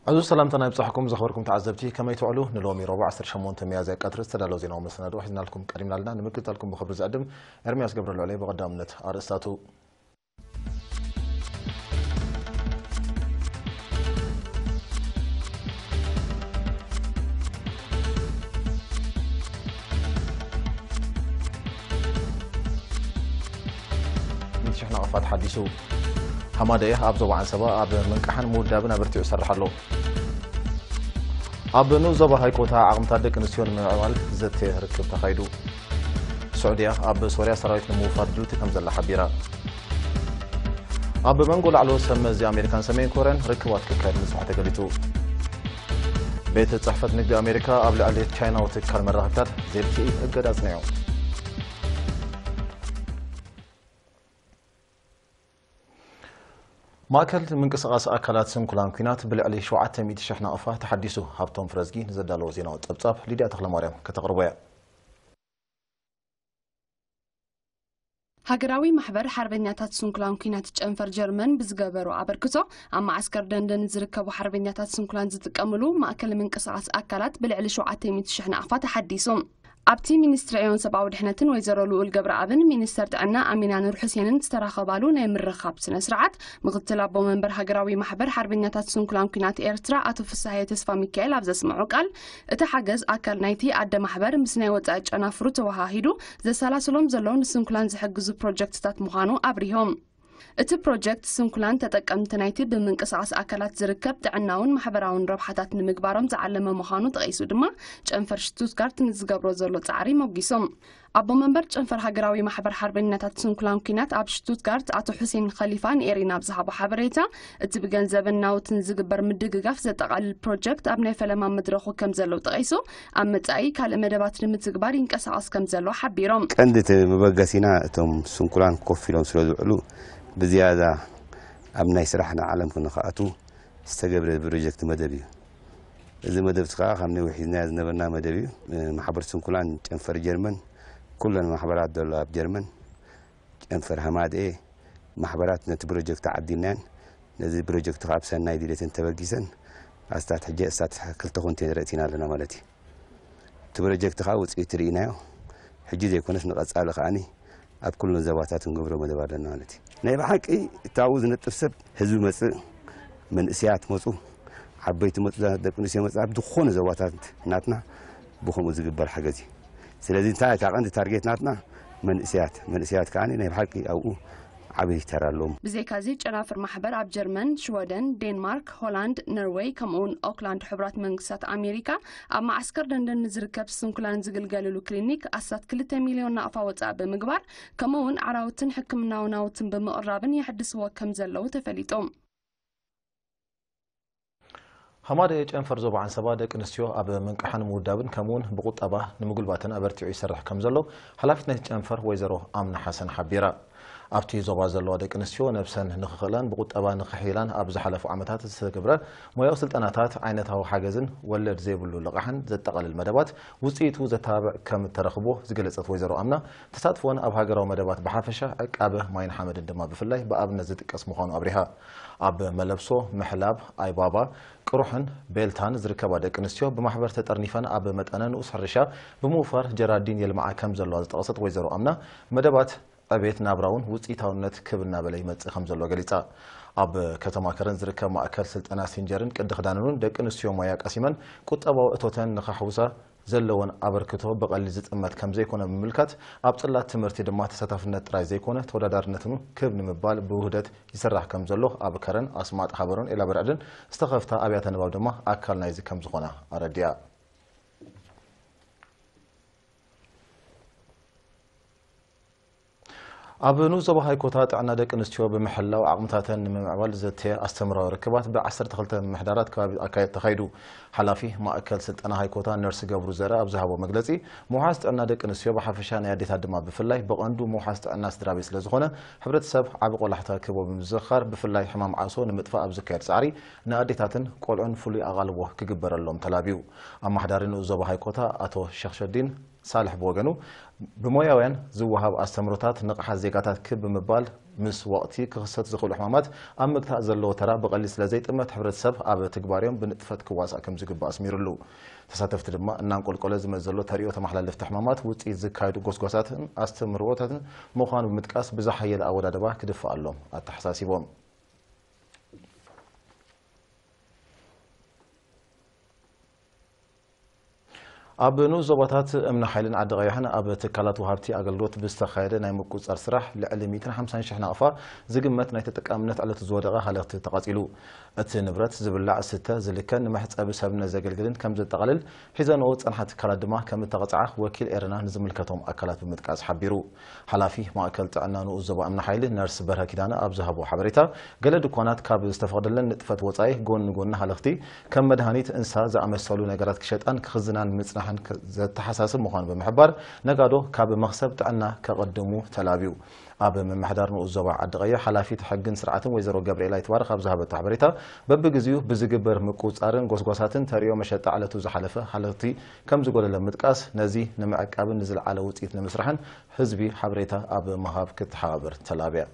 ዕዙዝ ሰላምታና ይብጻሕኩም ዘኽበርኩም ተዓዘብቲ፣ ከመይ ትውዕሉ? ንሎሚ ረቡዕ ዓሰርተ ሸሞንተ ሚያዝያ ቀትሪ ዝተዳለወ ዜናዊ መሰናድኦ ሒዝናልኩም ቀሪብና ኣለና። ንምክትታልኩም ብኽብሪ ዝዕድም ኤርምያስ ገብረልዑል እየ። ብቐዳምነት ኣርእስታቱ። ሚእቲ ሽሕ ናቕፋ ተሓዲሱ። ሃማደኤ ኣብ ዞባ ዓንሰባ ኣብ ምንቃሕን ምውዳብን ኣበርቲዑ ይሰርሕ ኣሎ። ኣብ ንኡስ ዞባ ሃይኮታ ዓቕምታት ደቂ ኣንስትዮ ንምምዕባል ዘተ ርክብ ተኻይዱ። ስዑድያ ኣብ ሶርያ ሰራዊት ንምውፋር ድልውቲ ከም ዘላ ሓቢራ። ኣብ መንጎ ላዕለዎት ሰብ መዚ ኣሜሪካን ሰሜን ኮርያን ርክባት ክካየድ ምጽናሑ ተገሊጹ። ቤት ጽሕፈት ንግዲ ኣሜሪካ ኣብ ልዕሊ ቻይናዊ ትካል መራኸብታት ዜድቲኢ እገዳ ኣጽኒዑ። ማእከል ምንቅስቓስ ኣካላት ስንኩላን ኲናት ብልዕሊ ሸውዓተ ሚእቲ ሽሕ ናቕፋ ተሓዲሱ። ሃብቶም ፍረዝጊ ንዘዳለዎ ዜናዊ ጸብጻብ ሊድያ ተኽለማርያም ከተቕርቦ እያ። ሃገራዊ ማሕበር ሓርበኛታት ስንኩላን ኲናት ጨንፈር ጀርመን ብዝገበሮ ኣበርክቶ፣ ኣብ መዓስከር ደንደን ዝርከቡ ሓርበኛታት ስንኩላን ዝጥቀምሉ ማእከል ምንቅስቓስ ኣካላት ብልዕሊ ሸውዓተ ሚእቲ ሽሕ ናቕፋ ተሓዲሱ። ኣብቲ ሚኒስትሪ ዕዮን ሰብኣዊ ድሕነትን ወይዘሮ ልኡል ገብረኣብን ሚኒስተር ጥዕና ኣሚና ኑር ሑሴንን ዝተራኸባሉ ናይ ምርኻብ ስነ ስርዓት፣ ምክትል ኣቦ መንበር ሃገራዊ ማሕበር ሓርበኛታት ስንኩላን ኲናት ኤርትራ ኣቶ ፍስሃየ ተስፋ ሚካኤል ኣብ ዘስምዖ ቃል፣ እቲ ሓገዝ ኣካል ናይቲ ኣደ ማሕበር ምስ ናይ ወጻኢ ጨናፍሩ ተወሃሂዱ ዘሰላስሎም ዘሎ ንስንኩላን ዝሕግዙ ፕሮጀክትታት ምዃኑ ኣብሪሆም። እቲ ፕሮጀክት ስንኩላን ተጠቀምቲ ናይቲ ብምንቅስቓስ ኣካላት ዝርከብ ጥዕናውን ማሕበራውን ረብሓታት ንምግባሮም ዝዓለመ ምዃኑ ጠቒሱ ድማ፣ ጨንፈር ሽቱትጋርት ንዝገብሮ ዘሎ ጻዕሪ ሞጒሶም። ኣቦ መንበር ጨንፈር ሃገራዊ ማሕበር ሓርበኛታት ስንኩላን ኲናት ኣብ ሽቱትጋርት ኣቶ ሑሴን ኸሊፋ ንኤሪና ኣብ ዝሃቦ ሓበሬታ፣ እቲ ብገንዘብን ናውትን ዝግበር ምድግጋፍ ዘጠቓልል ፕሮጀክት ኣብ ናይ ፈለማ መድረኹ ከም ዘሎ ጠቒሱ፣ ኣብ መጻኢ ካልእ መደባት ንምትግባር ይንቀሳቐስ ከም ዘሎ ሓቢሮም። ቀንዲ እቲ መበገሲና እቶም ስንኩላን ኮፍ ኢሎም ስለ ዝውዕሉ ብዝያዳ ኣብ ናይ ስራሕና ዓለም ንክኣትዉ ዝተገብረ ፕሮጀክት መደብ እዩ። እዚ መደብ እዚ ከዓ ካብ ነዊሕ ሒዝናዮ ዝነበርና መደብ እዩ። ማሕበር ስንኩላን ጨንፈር ጀርመን፣ ኩለን ማሕበራት ዘሎ ኣብ ጀርመን፣ ጨንፈር ሃማደኤ ማሕበራት ነቲ ፕሮጀክት ዓዲልናየን፣ ነዚ ፕሮጀክት ከዓ ብሰናይ ድሌትን ተበጊሰን ኣስታት ሕጂ ኣስታት ክልተ ኮንቴነር እቲና ኣለና ማለት እዩ። እቲ ፕሮጀክት ከዓ ውፅኢት ርኢናዮ። ሕጂ ዘይኮነስ ንቐፃሊ ከዓኒ ኣብ ኩለን ዞባታት ክንገብሮ መደብ ኣለና ማለት እዩ። ናይ ብሓቂ እታ ኣብኡ ዝነጥፍ ሰብ ህዝቢ መፅእ፣ መንእሰያት መፁ፣ ዓበይቲ መፁ፣ ደቂ ኣንስትዮ መፁ፣ ኣብ ዝኾነ ዞባታት ናትና ብኸምኡ ዝግበር ሓገዝ እዩ። ስለዚ እንታይ እታ ቀንዲ ታርጌት ናትና መንእሰያት፣ መንእሰያት ከዓኒ ናይ ብሓቂ ኣብኡ ዓብዪ ተራ ኣለዎም። ብዘይካዚ ጨናፍር ማሕበር ኣብ ጀርመን፣ ሽወደን፣ ዴንማርክ፣ ሆላንድ፣ ነርወይ ከምኡውን ኦክላንድ ሕቡራት መንግስታት ኣሜሪካ ኣብ መዓስከር ደንደን ንዝርከብ ስንኩላን ዝግልገልሉ ክሊኒክ ኣስታት ክልተ ሚልዮን ናቕፋ ወጻኢ ብምግባር ከምኡውን ኣዕራውትን ሕክምናዊ ናውትን ብምቕራብን የሕድስዎ ከም ዘለዉ ተፈሊጡ። ሃማደኤ ጨንፈር ዞባ ዓንሰባ ደቂ ኣንስትዮ ኣብ ምንቃሕን ምውዳብን ከምኡውን ብቁጠባ ንምጉልባትን ኣበርቲዑ ይሰርሕ ከም ዘሎ ሓላፊት ናይቲ ጨንፈር ወይዘሮ ኣምና ሓሰን ሓቢራ። ኣብቲ ዞባ ዘለዋ ደቂ ኣንስትዮ ነብሰን ንኽኽእላን ብቁጠባ ንኽሕይላን ኣብ ዝሓለፉ ዓመታት ዝተገብረ ሞያዊ ስልጠናታት፣ ዓይነታዊ ሓገዝን ወለድ ዘይብሉ ልቓሕን ዘጠቓልል መደባት ውፅኢቱ ዘተባብዕ ከም እተረኽቦ ዝገለጸት ወይዘሮ ኣምና፣ ተሳትፎን ኣብ ሃገራዊ መደባት ብሓፈሻ ዕቃበ ማይን ሓመድን ድማ ብፍላይ ብኣብነት ዝጥቀስ ምዃኑ ኣብሪሃ። ኣብ መለብሶ፣ ምሕላብ፣ ኣይባባ፣ ቅሩሕን ቤልታን ዝርከባ ደቂ ኣንስትዮ ብማሕበር ተጠርኒፈን ኣብ መጠነ ንኡስ ሕርሻ ብምውፋር ጀራዲን የልምዓ ከም ዘለዋ ዝጠቐሰት ወይዘሮ ኣምና፣ መደባት ዕቤት ናብራ እውን ውፅኢታውነት ክብ እናበለ ይመፅእ ከም ዘሎ ገሊፃ። ኣብ ከተማ ከረን ዝርከብ ማእከል ስልጠና ሲንጀርን ቅዲ ክዳንን እውን ደቂ ኣንስትዮ ሞያ ቀሲመን ቁጠባዊ እቶተን ንኸሕውሳ ዘለወን ኣበርክቶ ብቐሊል ዝጥመት ከም ዘይኮነ ብምምልካት፣ ኣብ ጽላት ትምህርቲ ድማ ተሳታፍነት ጥራይ ዘይኮነ ተወዳዳርነት እውን ክብ ንምባል ብውህደት ይስራሕ ከም ዘሎ ኣብ ከረን፣ ኣስማጥ፣ ሃበሮን ኤላበርዕድን ዝተኸፍታ ኣብያተ ንባብ ድማ ኣካል ናይዚ ከም ዝኾና ኣረዲኣ። ኣብ ንኡስ ዞባ ሃይኮታ ጥዕና ደቂ ኣንስትዮ ብምሕላው ዓቕምታተን ንምምዕባል ዘተ ኣስተምህሮኣዊ ርክባት ብ ዓሰርተ ክልተ ምምሕዳራት ከባቢ ኣካየድ ተኻይዱ። ሓላፊ ማእከል ስልጠና ሃይኮታ ነርስ ገብሩ ዘርእ ኣብ ዝሃቦ መግለጺ፣ ምውሓስ ጥዕና ደቂ ኣንስትዮ ብሓፈሻ ናይ ኣዴታት ድማ ብፍላይ ብቐንዱ ምውሓስ ጥዕና ስድራ ቤት ስለ ዝኾነ፣ ሕብረተሰብ ዓቢ ቆላሕታ ክህቦ ብምዝኽኻር፣ ብፍላይ ሕማም ዓሶ ንምጥፋእ ኣብ ዝካየድ ጻዕሪ ንኣዴታትን ቆልዑን ፍሉይ ኣቓልቦ ክግበረሎም ተላብዩ። ኣማሓዳሪ ንኡስ ዞባ ሃይኮታ ኣቶ ሸኽሸዲን ሳልሕ ብወገኑ፣ ብሞያውያን ዝወሃብ ኣስተምህሮታት ንቕሓት ዜጋታት ክብ ብምባል ምስ ወቕቲ ክኽሰቱ ዝኽእሉ ሕማማት ኣብ ምግታእ ዘለዎ ተራ ብቐሊል ስለ ዘይጥመት፣ ሕብረተሰብ ኣብ ትግባሬኦም ብንጥፈት ክዋሳእ ከም ዝግባእ ኣስሚሩሉ። ተሳተፍቲ ድማ እናንቆልቆለ ዝመጽእ ዘሎ ተርእዮ ተመሓላለፍቲ ሕማማት ውጽኢት ዝካየዱ ጎስጓሳትን ኣስተምህሮታትን ምዃኑ ብምጥቃስ፣ ብዝሓየለ ኣወዳድባ ክድፈኣሎም ኣተሓሳሲቦም። ኣብ ንኡስ ዞባታት እምኒ ሓይልን ዓዲ ቀይሕን ኣብ ትካላት ወሃብቲ ኣገልግሎት ብዝተኻየደ ናይ ምቁጽጻር ስራሕ ልዕሊ ሚእትን ሓምሳን ሽሕ ናቕፋ ዝግመት ናይ ተጠቃምነት ዕለቱ ዝወደቐ ሃለኽቲ ተቓጺሉ። እቲ ንብረት ዝብላዕ፣ ዝስተ፣ ዝልከን ንመሕጸቢ ሰብነት ዘገልግልን ከም ዘጠቓልል፣ ሒዘንኦ ዝጸንሓ ትካላት ድማ ከም እተቐጽዓ ወኪል ኤረና ንዝምልከቶም ኣካላት ብምጥቃስ ሓቢሩ። ሓላፊ ማእከል ጥዕና ንኡስ ዞባ እምኒ ሓይሊ ነርስ በርሀ ኪዳነ ኣብ ዝሃቦ ሓበሬታ፣ ገለ ድኳናት ካብ ዝተፈቕደለን ንጥፈት ወጻኢ ጎኒ ጎኒ ሃለኽቲ ከም መድሃኒት እንስሳ ዝኣመሰሉ ነገራት ክሸጣን ክኽዝናን ምጽናሕን ከ-፣ ዘተሓሳስብ ምዃኑ ብምሕባር፣ ነጋዶ ካብ መኽሰብ ጥዕና ከቐድሙ ተላብዩ። ኣብ ምምሕዳር ንኡስ ዞባ ዓዲ ቀይሕ ሓላፊት ሕግን ስርዓትን ወይዘሮ ገብርኤል ኣይትባረኽ ኣብ ዝሃበቶ ሓበሬታ፣ በብግዜኡ ብዝግበር ምቁጽጻርን ጎስጓሳትን ተርእዮ መሸጣ ዕለቱ ዝሓለፈ ሃለኽቲ ከም ዝጎደለ ምጥቃስ፣ ነዚ ንምዕቃብን ንዝለዓለ ውጽኢት ንምስራሕን ህዝቢ ሓበሬታ ኣብ ምሃብ ክተሓባበር ተላብያ።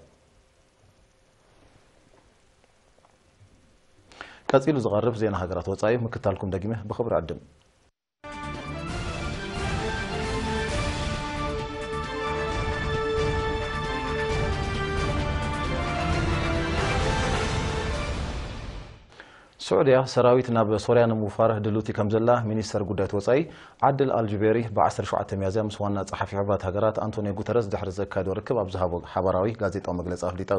ቀጺሉ ዝቐርብ ዜና ሃገራት ወጻኢ ምክታልኩም ደጊመ ብኽብሪ ዕድም። ስዑድያ ሰራዊት ናብ ሶርያ ንምውፋር ድልውቲ ከም ዘላ ሚኒስተር ጉዳያት ወጻኢ ዓድል ኣልጁቤሪ ብ ዓሰርተ ሸውዓተ ሚያዝያ ምስ ዋና ጸሓፊ ሕቡራት ሃገራት ኣንቶኒዮ ጉተረስ ድሕሪ ዘካየዶ ርክብ ኣብ ዝሃቦ ሓባራዊ ጋዜጣዊ መግለጺ ኣፍሊጡ።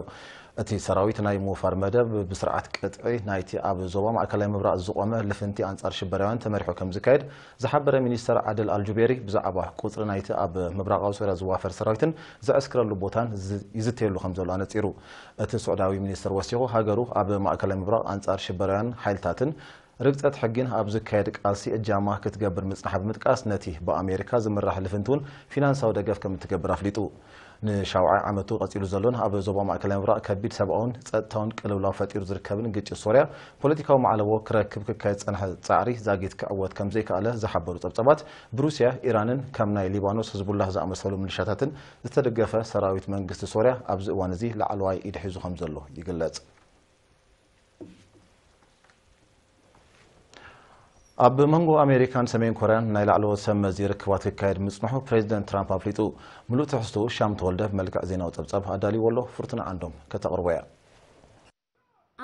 እቲ ሰራዊት ናይ ምውፋር መደብ ብስርዓት ቅጥዒ ናይቲ ኣብ ዞባ ማእከላይ ምብራቕ ዝቖመ ልፍንቲ ኣንጻር ሽበራውያን ተመሪሑ ከም ዝካየድ ዝሓበረ ሚኒስተር ዓድል ኣልጁቤሪ፣ ብዛዕባ ቁጽሪ ናይቲ ኣብ ምብራቓዊ ሶርያ ዝዋፈር ሰራዊትን ዘዕስክረሉ ቦታን ዝ-፣ ይዝተየሉ ከም ዘሎ ኣነጺሩ። እቲ ስዑዳዊ ሚኒስተር ወሲኹ፣ ሃገሩ ኣብ ማእከላይ ምብራቕ ኣንጻር ሽበራውያን ሓይልታትን ርግጸት ሕጊን ኣብ ዝካየድ ቃልሲ እጃማ ክትገብር ምጽናሓ ብምጥቃስ፣ ነቲ ብኣሜሪካ ዝምራሕ ልፍንቲ እውን ፊናንሳዊ ደገፍ ከም እትገብር ኣፍሊጡ። ንሻውዓይ ዓመቱ ቀጺሉ ዘሎን ኣብ ዞባ ማእከላይ ምብራቕ ከቢድ ሰብኣውን ጸጥታውን ቅልውላው ፈጢሩ ዝርከብን ግጭት ሶርያ፣ ፖለቲካዊ ማዕለቦ ክረክብ ክካየድ ዝጸንሐ ጻዕሪ ዛጊት ክዕወት ከም ዘይከኣለ ዝሓበሩ ጸብጻባት፣ ብሩስያ፣ ኢራንን ከም ናይ ሊባኖስ ህዝቡላህ ዝኣመሰሉ ሚሊሻታትን ዝተደገፈ ሰራዊት መንግስቲ ሶርያ ኣብዚ እዋን እዚ ላዕለዋይ ኢድ ሒዙ ከም ዘሎ ይግለጽ። ኣብ መንጎ ኣሜሪካን ሰሜን ኮርያን ናይ ላዕለዎት ሰብ መዚ ርክባት ክካየድ ምጽንሑ ፕሬዚደንት ትራምፕ ኣፍሊጡ። ምሉእ ትሕዝትኡ ሻም ተወልደ ብመልክዕ ዜናዊ ጸብጻብ ኣዳልይዎ ኣሎ፣ ፍርቱና ዓንዶም ከተቕርቦ እያ።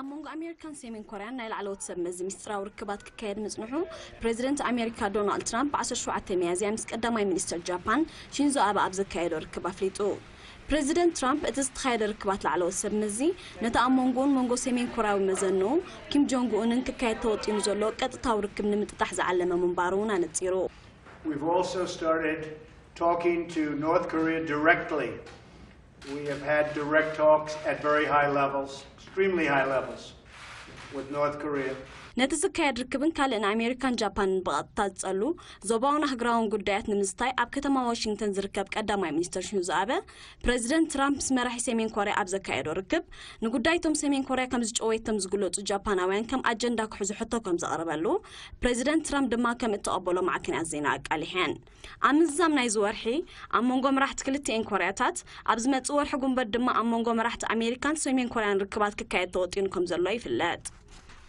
ኣብ መንጎ ኣሜሪካን ሰሜን ኮርያን ናይ ላዕለዎት ሰብ መዚ ሚስጥራዊ ርክባት ክካየድ ምጽንሑ ፕሬዚደንት ኣሜሪካ ዶናልድ ትራምፕ ብ ዓሰርተ ሸውዓተ ሚያዝያ ምስ ቀዳማይ ሚኒስተር ጃፓን ሺንዞ ኣበ ኣብ ዘካየዶ ርክብ ኣፍሊጡ። ፕሬዚደንት ትራምፕ እቲ ዝተኻየደ ርክባት ላዕለዎት ሰብ መዚ ነቲ ኣብ መንጎኡን መንጎ ሰሜን ኮርያዊ መዘንኡ ኪም ጆንግ ኡንን ክካየድ ተወጢኑ ዘሎ ቀጥታዊ ርክብ ንምጥጣሕ ዝዓለመ ምንባሩ እውን ኣነጺሩ። We've also started talking to North Korea directly. We have had direct talks at very high levels, extremely high levels, with North Korea. ነቲ ዝካየድ ርክብን ካልእ ንኣሜሪካን ጃፓንን ብቐጥታ ዝጸሉ ዞባውን ኣህጉራውን ጉዳያት ንምዝታይ ኣብ ከተማ ዋሽንግተን ዝርከብ ቀዳማይ ሚኒስተር ሺንዞ ኣበ፣ ፕረዚደንት ትራምፕ ምስ መራሒ ሰሜን ኮርያ ኣብ ዘካየዶ ርክብ፣ ንጉዳይ እቶም ሰሜን ኮርያ ከም ዝጨወየቶም ዝግለጹ ጃፓናውያን ከም ኣጀንዳ ክሕዙ ሕቶ ከም ዘቕረበሉ፣ ፕረዚደንት ትራምፕ ድማ ከም እተቐበሎ ማዕከናት ዜና ኣቃሊሐን። ኣብ ምዝዛም ናይዚ ወርሒ፣ ኣብ መንጎ መራሕቲ ክልቲኤን ኮርያታት፣ ኣብ ዝመጽእ ወርሒ ጉንበት ድማ ኣብ መንጎ መራሕቲ ኣሜሪካን ሰሜን ኮርያን ርክባት ክካየድ ተወጢኑ ከም ዘሎ ይፍለጥ።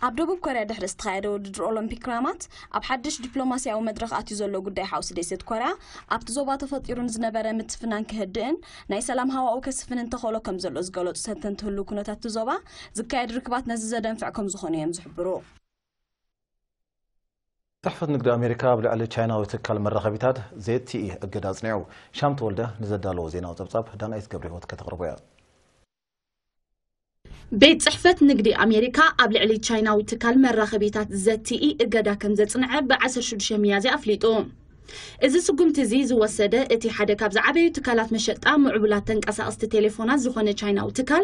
ኣብ ደቡብ ኮርያ ድሕሪ ዝተኻየደ ውድድር ኦሎምፒክ ራማት፣ ኣብ ሓድሽ ዲፕሎማስያዊ መድረኽ ኣትዩ ዘሎ ጉዳይ ሓውሲ ደሴት ኮርያ፣ ኣብቲ ዞባ ተፈጢሩ ንዝነበረ ምትፍናን ክህድእን ናይ ሰላም ሃዋኡ ከስፍን እንተኽእሎ ከም ዘሎ ዝገለጹ ተንተንቲ ህልው ኩነታት እቲ ዞባ፣ ዝካየድ ርክባት ነዚ ዘደንፍዕ ከም ዝኾነ እዮም ዝሕብሩ። ጽሕፈት ንግዲ ኣሜሪካ ኣብ ልዕሊ ቻይናዊ ትካል መራኸቢታት ዜት ቲ ኢ እገዳ ኣጽኒዑ። ሻም ተወልደ ንዘዳለዎ ዜናዊ ጸብጻብ ዳናይት ገብረ ህይወት ከተቕርቦ እያ። ቤት ጽሕፈት ንግዲ ኣሜሪካ ኣብ ልዕሊ ቻይናዊ ትካል መራኸቢታት ዘት ቲ ኢ እገዳ ከም ዘጽንዐ ብ ዓሰርተ ሽዱሽተ ሚያዝያ ኣፍሊጡ። እዚ ስጉምቲ እዚ ዝወሰደ እቲ ሓደ ካብ ዝዓበዩ ትካላት መሸጣ ምዕቡላት ተንቀሳቐስቲ ቴሌፎናት ዝኾነ ቻይናዊ ትካል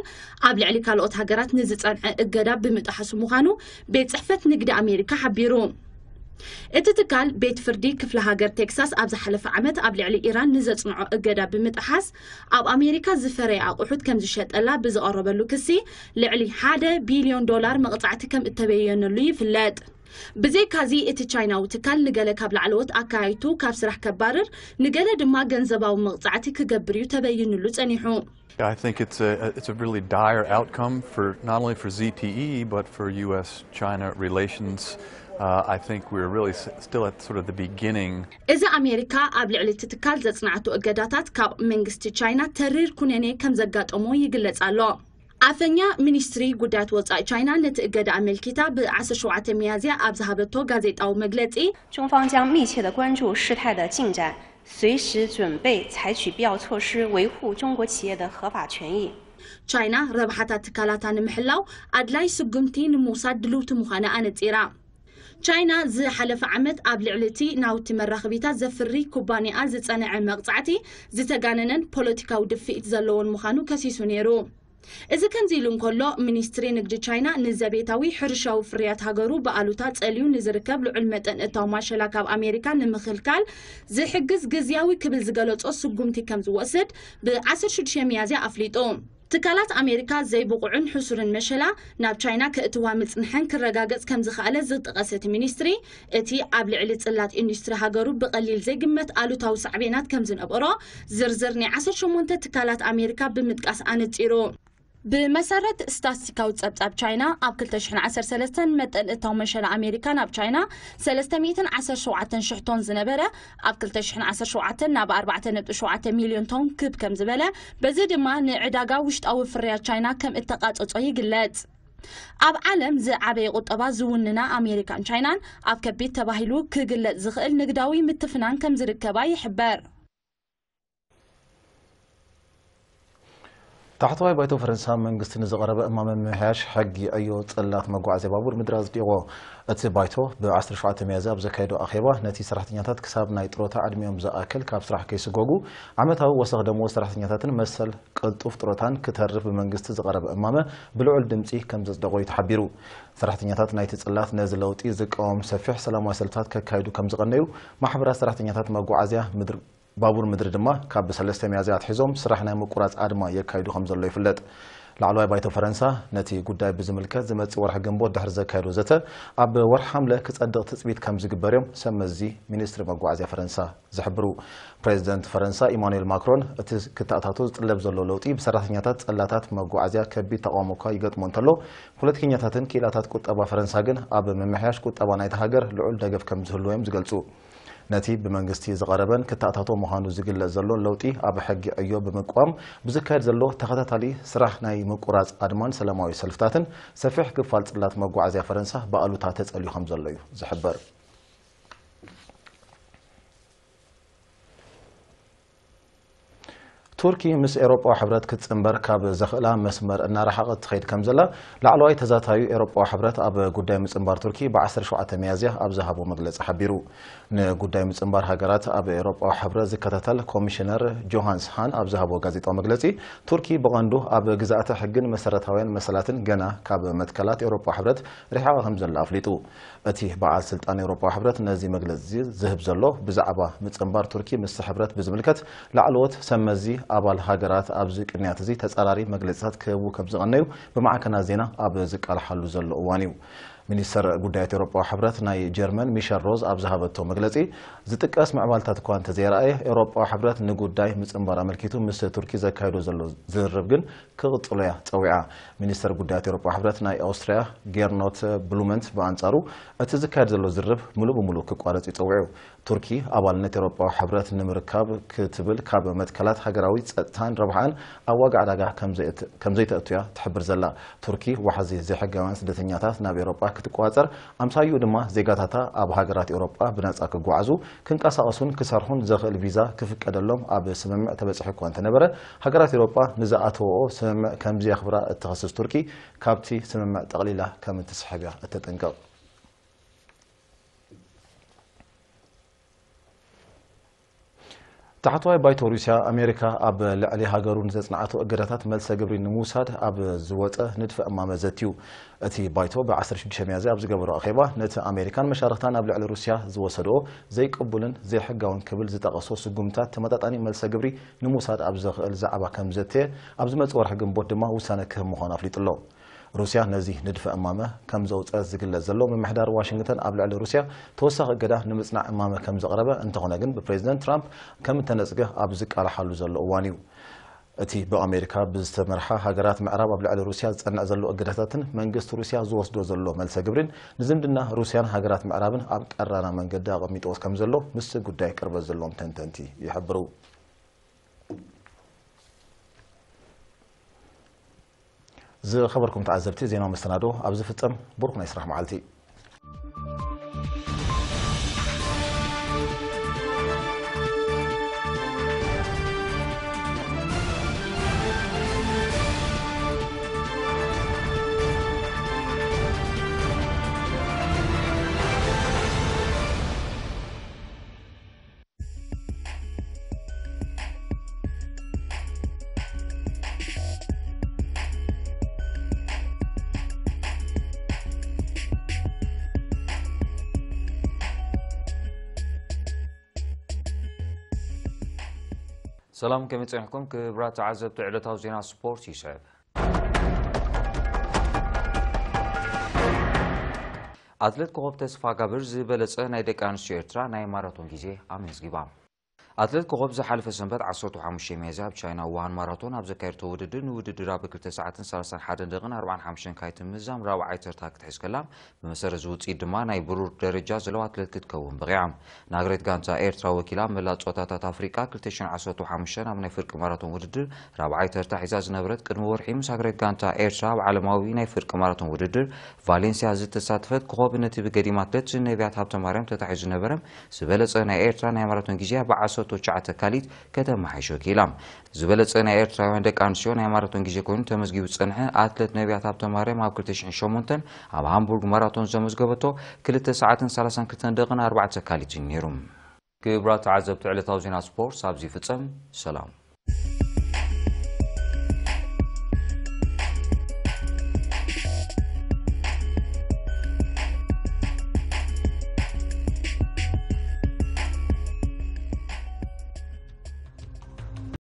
ኣብ ልዕሊ ካልኦት ሃገራት ንዝጸንዐ እገዳ ብምጥሓሱ ምዃኑ ቤት ጽሕፈት ንግዲ ኣሜሪካ ሓቢሩ። እቲ ትካል ቤት ፍርዲ ክፍለ ሃገር ቴክሳስ ኣብ ዝሓለፈ ዓመት ኣብ ልዕሊ ኢራን ንዘጽንዖ እገዳ ብምጥሓስ ኣብ ኣሜሪካ ዝፈረየ ኣቑሑት ከም ዝሸጠላ ብዝቐረበሉ ክሲ ልዕሊ ሓደ ቢልዮን ዶላር መቕጻዕቲ ከም እተበየነሉ ይፍለጥ። ብዘይካዚ እቲ ቻይናዊ ትካል ንገለ ካብ ላዕለዎት ኣካያይቱ ካብ ስራሕ ከባርር፣ ንገለ ድማ ገንዘባዊ መቕጻዕቲ ክገብር እዩ ተበይንሉ ጸኒሑ። I think it's a it's a really dire outcome for not only for Z T E but for U S China relations. Uh, I think we're really s- still at sort of the beginning. እዚ ኣሜሪካ ኣብ ልዕሊ እቲ ትካል ዘጽናዕቱ እገዳታት ካብ መንግስቲ ቻይና ተሪር ኩነኔ ከም ዘጋጠሞ ይግለጽ ኣሎ። ኣፈኛ ሚኒስትሪ ጉዳያት ወጻኢ ቻይና ነቲ እገዳ ኣመልኪታ ብ17 ሚያዝያ ኣብ ዝሃበቶ ጋዜጣዊ መግለጺ 中方将密切地关注事态的进展，随时准备采取必要措施，维护中国企业的合法权益。 ቻይና ረብሓታት ትካላታ ንምሕላው ኣድላይ ስጉምቲ ንምውሳድ ድልውቲ ምዃና ኣነጺራ። ቻይና ዝሓለፈ ዓመት ኣብ ልዕሊ እቲ ናውቲ መራኸቢታት ዘፍሪ ኩባንያ ዝጸንዐ መቕጻዕቲ ዝተጋነነን ፖለቲካዊ ድፍኢት ዘለዎን ምዃኑ ከሲሱ ነይሩ። እዚ ከምዚ ኢሉ እንከሎ፣ ሚኒስትሪ ንግዲ ቻይና ንዘቤታዊ ሕርሻዊ ፍርያት ሃገሩ ብኣሉታ ጸልዩ ንዝርከብ ልዑል መጠን እታው ማሸላ ካብ ኣሜሪካ ንምኽልካል ዝሕግዝ ግዝያዊ ክብል ዝገለጾ ስጉምቲ ከም ዝወስድ ብ16 ሚያዝያ ኣፍሊጡ። ትካላት ኣሜሪካ ዘይብቑዕን ሕሱርን መሸላ ናብ ቻይና ከእትዋ ምጽንሐን ክረጋገጽ ከም ዝኸኣለ ዝጠቐሰ እቲ ሚኒስትሪ፣ እቲ ኣብ ልዕሊ ጽላት ኢንዱስትሪ ሃገሩ ብቐሊል ዘይግመት ኣሉታዊ ሳዕቤናት ከም ዝነበሮ ዝርዝር ናይ 18 ትካላት ኣሜሪካ ብምጥቃስ ኣነጺሩ። ብመሰረት ስታትስቲካዊ ጸብጻብ ቻይና፣ ኣብ 2013 መጠን እታው መሸላ ኣሜሪካ ናብ ቻይና 317,000 ቶን ዝነበረ፣ ኣብ 2017 ናብ 4.7 ሚልዮን ቶን ክብ ከም ዝበለ፣ በዚ ድማ ንዕዳጋ ውሽጣዊ ፍርያት ቻይና ከም እተቓጸጾ ይግለጽ። ኣብ ዓለም ዝዓበየ ቁጠባ ዝውንና ኣሜሪካን ቻይናን ኣብ ከቢድ ተባሂሉ ክግለጽ ዝኽእል ንግዳዊ ምትፍናን ከም ዝርከባ ይሕበር። ታሕተዋይ ባይቶ ፈረንሳ መንግስቲ ንዝቐረበ እማመ ምምሕያሽ ሕጊ ዕዮ ጽላት መጓዓዝያ ባቡር ምድሪ ኣጽዲቑዎ። እቲ ባይቶ ብ17 ሚያዝያ ኣብ ዘካየዶ ኣኼባ ነቲ ሰራሕተኛታት ክሳብ ናይ ጥሮታ ዕድሚኦም ዝኣክል ካብ ስራሕ ከይስጎጉ ዓመታዊ ወሰኽ ደመወዝ ሰራሕተኛታትን መሰል ቅልጡፍ ጥሮታን ክተርፍ ብመንግስቲ ዝቐረበ እማመ ብልዑል ድምጺ ከም ዘጽደቖ እዩ ተሓቢሩ። ሰራሕተኛታት ናይቲ ጽላት ነዚ ለውጢ ዝቃወም ሰፊሕ ሰላማዊ ሰልፍታት ከካይዱ ከም ዝቐነዩ ማሕበራት ሰራሕተኛታት መጓዓዝያ ምድሪ ባቡር ምድሪ ድማ ካብ ሰለስተ ሚያዝያ ኣትሒዞም ስራሕ ናይ ምቁራጽ ኣድማ የካይዱ ከም ዘሎ ይፍለጥ። ላዕለዋይ ባይቶ ፈረንሳ ነቲ ጉዳይ ብዝምልከት ዝመጽእ ወርሒ ግንቦት ድሕሪ ዘካየዶ ዘተ ኣብ ወርሒ ሓምለ ክጸድቕ ትጽቢት ከም ዝግበር እዮም ሰብ መዚ ሚኒስትሪ መጓዓዝያ ፈረንሳ ዝሕብሩ። ፕሬዚደንት ፈረንሳ ኢማኑኤል ማክሮን እቲ ክተኣታቶ ዝጥለብ ዘሎ ለውጢ ብሰራሕተኛታት ጸላታት መጓዓዝያ ከቢድ ተቃውሞ እኳ ይገጥሞ እንተሎ ፖለቲከኛታትን ክኢላታት ቁጠባ ፈረንሳ ግን ኣብ ምምሕያሽ ቁጠባ ናይታ ሃገር ልዑል ደገፍ ከም ዝህልዎ እዮም ዝገልጹ። ነቲ ብመንግስቲ ዝቐረበን ክተኣታቶ ምዃኑ ዝግለጽ ዘሎን ለውጢ ኣብ ሕጊ ዕዮ ብምቅዋም ብዝካየድ ዘሎ ተኸታታሊ ስራሕ ናይ ምቁራጽ ኣድማን ሰላማዊ ሰልፍታትን ሰፊሕ ክፋል ጽላት መጓዓዝያ ፈረንሳ ብኣሉታ ተጸልዩ ከም ዘሎ እዩ ዝሕበር። ቱርኪ ምስ ኤውሮጳዊ ሕብረት ክትጽንበር ካብ ዘኽእላ መስመር እናረሓቐት ትኸይድ ከም ዘላ ላዕለዋይ ተዛታዩ ኤውሮጳዊ ሕብረት ኣብ ጉዳይ ምጽንባር ቱርኪ ብ17 ሚያዝያ ኣብ ዝሃቦ መግለጺ ሓቢሩ። ንጉዳይ ምጽንባር ሃገራት ኣብ ኤውሮጳዊ ሕብረት ዝከታተል ኮሚሽነር ጆሃንስ ሃን ኣብ ዝሃቦ ጋዜጣዊ መግለጺ፣ ቱርኪ ብቐንዱ ኣብ ግዛእተ ሕግን መሰረታውያን መሰላትን ገና ካብ መትከላት ኤውሮጳዊ ሕብረት ርሒቓ ከም ዘላ ኣፍሊጡ። እቲ በዓል ስልጣን ኤውሮጳዊ ሕብረት ነዚ መግለጺ ዝህብ ዘሎ ብዛዕባ ምጽንባር ቱርኪ ምስ ሕብረት ብዝምልከት ላዕለዎት ሰብ መዚ ኣባል ሃገራት ኣብዚ ቅንያት እዚ ተጻራሪ መግለጺታት ክህቡ ከም ዝቐነዩ ብማዕከናት ዜና ኣብ ዝቃልሓሉ ዘሎ እዋን እዩ። ሚኒስተር ጉዳያት ኤውሮጳዊ ሕብረት ናይ ጀርመን ሚሸል ሮዝ ኣብ ዝሃበቶ መግለጺ፣ ዝጥቀስ ምዕባልታት እኳ እንተዘይረኣየ፣ ኤውሮጳዊ ሕብረት ንጉዳይ ምጽንባር ኣመልኪቱ ምስ ቱርኪ ዘካይዶ ዘሎ ዝርርብ ግን ክቕጽሎ እያ ጸዊዓ። ሚኒስተር ጉዳያት ኤውሮጳዊ ሕብረት ናይ ኣውስትርያ ጌርኖት ብሉመንት ብኣንጻሩ፣ እቲ ዝካየድ ዘሎ ዝርርብ ምሉእ ብምሉእ ክቋረጽ እዩ ጸዊዑ። ቱርኪ ኣባልነት ኤውሮጳዊ ሕብረት ንምርካብ ክትብል ካብ መትከላት ሃገራዊ ጸጥታን ረብሓን ኣብ ዋጋ ዕዳጋ ከም ዘይእት- ከም ዘይተእቱ እያ ትሕብር ዘላ። ቱርኪ ዋሕዚ ዘይሕጋውያን ስደተኛታት ናብ ኤውሮጳ ክትቆጻጸር፣ ኣምሳይኡ ድማ ዜጋታታ ኣብ ሃገራት ኤውሮጳ ብነጻ ክጓዓዙ፣ ክንቀሳቐሱን ክሰርሑን ዘኽእል ቪዛ ክፍቀደሎም ኣብ ስምምዕ ተበጺሑ እኳ እንተነበረ፣ ሃገራት ኤውሮጳ ንዝኣተወኦ ስምምዕ ከም ዘየኽብራ እትኸስስ ቱርኪ፣ ካብቲ ስምምዕ ጠቕሊላ ከም እትስሕብ እያ እተጠንቅቕ። ታሕተዋይ ባይቶ ሩስያ፣ ኣሜሪካ ኣብ ልዕሊ ሃገሩ ንዘጽንዓቶ እገዳታት መልሰ ግብሪ ንምውሳድ ኣብ ዝወጸ ንድፈ እማመ ዘትዩ። እቲ ባይቶ ብ16 ሚያዝያ ኣብ ዝገበሮ ኣኼባ፣ ነቲ ኣሜሪካን መሻርኽታን ኣብ ልዕሊ ሩስያ ዝወሰድኦ ዘይቅቡልን ዘይሕጋውን ክብል ዝጠቐሶ ስጉምታት ተመጣጣኒ መልሰ ግብሪ ንምውሳድ ኣብ ዘኽእል ዛዕባ ከም ዘተየ፣ ኣብ ዝመጽእ ወርሒ ግንቦት ድማ ውሳነ ክህብ ምዃኑ ኣፍሊጡ ኣሎ። ሩስያ ነዚ ንድፈ እማመ ከም ዘውፀት ዝግለጽ ዘሎ፣ ምምሕዳር ዋሽንግተን ኣብ ልዕሊ ሩስያ ተወሳኺ እገዳ ንምጽናዕ እማመ ከም ዘቕረበ፣ እንተኾነ ግን ብፕሬዚደንት ትራምፕ ከም እተነጽገ ኣብ ዝቃላሓሉ ዘሎ እዋን እዩ። እቲ ብኣሜሪካ ብዝተመርሓ ሃገራት ምዕራብ ኣብ ልዕሊ ሩስያ ዝጸንዕ ዘሎ እገዳታትን መንግስቲ ሩስያ ዝወስዶ ዘሎ መልሰ ግብሪን፣ ንዝምድና ሩስያን ሃገራት ምዕራብን ኣብ ቀራና መንገዲ ኣቐሚጥዎስ ከም ዘሎ ምስቲ ጉዳይ ቅርበት ዘለዎም ተንተንቲ ይሕብሩ። ዝኸበርኩም ተዓዘብቲ፣ ዜናዊ መሰናዶ ኣብ ዝፍጸም፣ ብሩኽ ናይ ስራሕ መዓልቲ። ሰላም፣ ከመይ ጸኒሕኩም ክቡራት ተዓዘብቲ ዕለታዊ ዜና ስፖርት ይስዕብ። ኣትሌት ኮኸብ ተስፋጋብር ዝበለጸ ናይ ደቂ ኣንስትዮ ኤርትራ ናይ ማራቶን ግዜ ኣመዝጊባ። ኣትሌት ኮኸብ ዝሓለፈ ሰንበት ዓሰርተ ሓሙሽተ ሚያዝያ ኣብ ቻይና ውሃን ማራቶን ኣብ ዘካየድቶ ውድድር፣ ንውድድር ኣብ ክልተ ሰዓትን ሰላሳን ሓደን ደቂቕን ኣርባዓን ሓሙሽተን ካይትምዛም ራብዓይ ተርታ ክትሕዝ ከላ፣ ብመሰረት እዚ ውፅኢት ድማ ናይ ብሩር ደረጃ ዘለዋ ኣትሌት ክትከውን በቒዓ። ንሃገራዊት ጋንታ ኤርትራ ወኪላ ኣብ መላእ ጾታታት ኣፍሪቃ ክልተ ሽሕን ዓሰርተ ሓሙሽተን ኣብ ናይ ፍርቂ ማራቶን ውድድር ራብዓይ ተርታ ሒዛ ዝነበረት፣ ቅድሚ ወርሒ ምስ ሃገራዊት ጋንታ ኤርትራ ኣብ ዓለማዊ ናይ ፍርቂ ማራቶን ውድድር ቫሌንሲያ ዝተሳተፈት ኮኸብ፣ ነቲ ብገዲም ኣትሌት ነቢያት ሃብተማርያም ተታሒዙ ዝነበረ ዝበለጸ ናይ ኤርትራ ናይ ማራቶን ግዜ ብዓሰርተ ትሽዓተ ካሊት ከተመሓይሾ ክኢላ። ዝበለጸ ናይ ኤርትራውያን ደቂ ኣንስትዮ ናይ ማራቶን ግዜ ኮይኑ ተመዝጊቡ ዝጸንሐ ኣትሌት ነቢያት ሃብተማርያም ኣብ ክልተ ሽሕን ሸሞንተን ኣብ ሃምቡርግ ማራቶን ዘመዝገበቶ ክልተ ሰዓትን ሰላሳን ክልተን ደቂቕን ኣርባዕተ ካሊትን ነይሩ። ክቡራት ተዓዘብቲ፣ ዕለታዊ ዜና ስፖርት ኣብዚ ይፍጸም። ሰላም።